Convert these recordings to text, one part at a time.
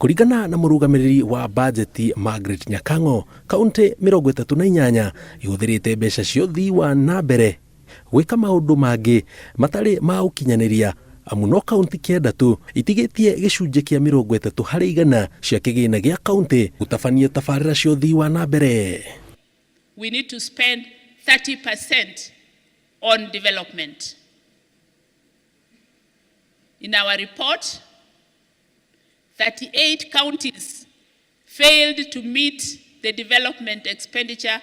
Kũringana na mũrũgamĩrĩri wa bajeti Margaret Nyakang'o, kauntĩ 38 ihũthĩrĩte mbeca cia ũthii wa na mbere gwĩka maũndũ mangĩ matarĩ ma ũkinyanĩria amu no kauntĩ 9 tu itigĩtie gĩcunjĩ kĩa 30% cia kĩgĩna gĩa kauntĩ gũtabania tabarĩra cia ũthii wa na mbere. We need to spend 30% on development. In our report, 38 counties failed to meet the development expenditure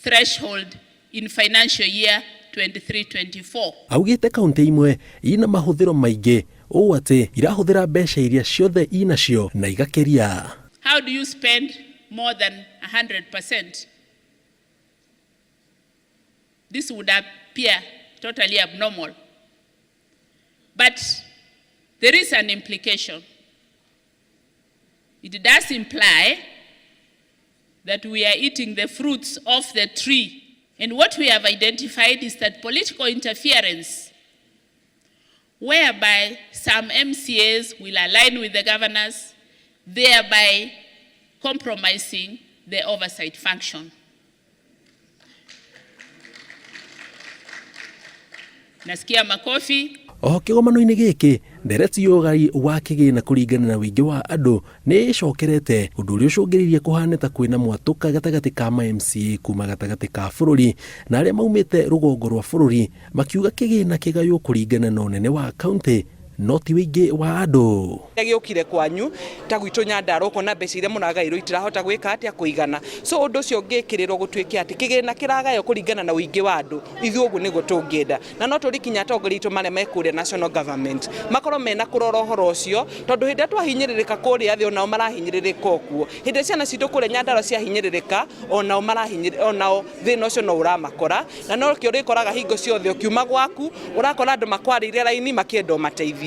threshold in financial year 23-24. Augĩte kauntĩ imwe ina mahũthĩro maingĩ ũũ atĩ irahũthĩra mbeca iria ciothe inacio na igakĩria. How do you spend more than 100%? This would appear totally abnormal. But there is an implication. It does imply that we are eating the fruits of the tree. And what we have identified is that political interference, whereby some MCAs will align with the governors, thereby compromising the oversight function. Nasikia makofi. Oho kĩgomano-inĩ gĩkĩ ndereti ya ũgai wa kĩgĩna kũringana na ũingĩ wa andũ nĩ ĩcokerete, ũndũ ũrĩa ũcũngĩrĩirie kũhane ta kwĩna mwatũka gatagatĩ ka ma MCA kuma gatagatĩ ka bũrũri na arĩa maumĩte rũgongo rwa bũrũri makiuga kĩgĩna kĩgaywo kũringana na ũnene wa kaunti no ti ũingĩ wa andũ. Gĩũkire kwanyu ta gwitũ Nyandarua ũkona mbeca iria mũragaĩrwo itirahota gwĩka atĩa kũigana, so ũndũ ũcio ũngĩkĩrĩrwo gũtuĩke atĩ kĩgĩna kĩragaywo kũringana na ũingĩ wa andũ, ithuĩ ũguo nĩguo tũngĩenda, na no tũrikinya atongoria aitũ marĩa me kũrĩa national government makorwo mena kũrora ũhoro ũcio, tondũ hĩndĩ ĩrĩa twahinyĩrĩrĩka kũrĩa thĩ onao marahinyĩrĩrĩka okuo, hĩndĩ ĩrĩa ciana citũ kũrĩa Nyandarua ciahinyĩrĩrĩka onao marahinyĩrĩrĩka, onao thĩna ũcio no ũramakora, na nokĩo ũrĩkoraga hingo ciothe ũkiuma gwaku ũrakora andũ makwarĩire raini makĩenda ũmateithie.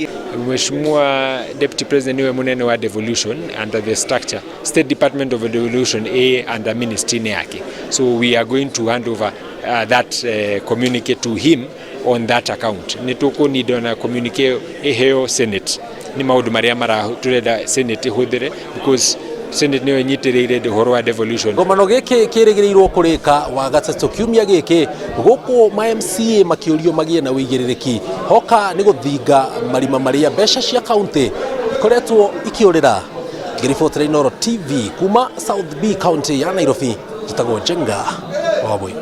Mheshimiwa Deputy President niwe munene wa devolution under the structure State Department of Devolution a under ministry yake, so we are going to hand over that communique to him on that account. Nitukunid na communique iheo Senate ni maundu maria mara turenda Senate ihuthire, because Senate niyo inyitiriire uhoro wa devolution. Kĩgomano gĩkĩ kĩrĩgĩrĩirwo kũrĩka wa gatatũ kiumia gĩkĩ gũkũ ma MCA makĩũrio magĩe na ũigĩrĩrĩki hoka nĩ gũthinga marima marĩa mbeca cia kaunti ikoretwo ikĩũrĩra. Ngĩribotera Inooro TV kuma South B County ya Nairobi, njĩtagwo Njenga Wambui.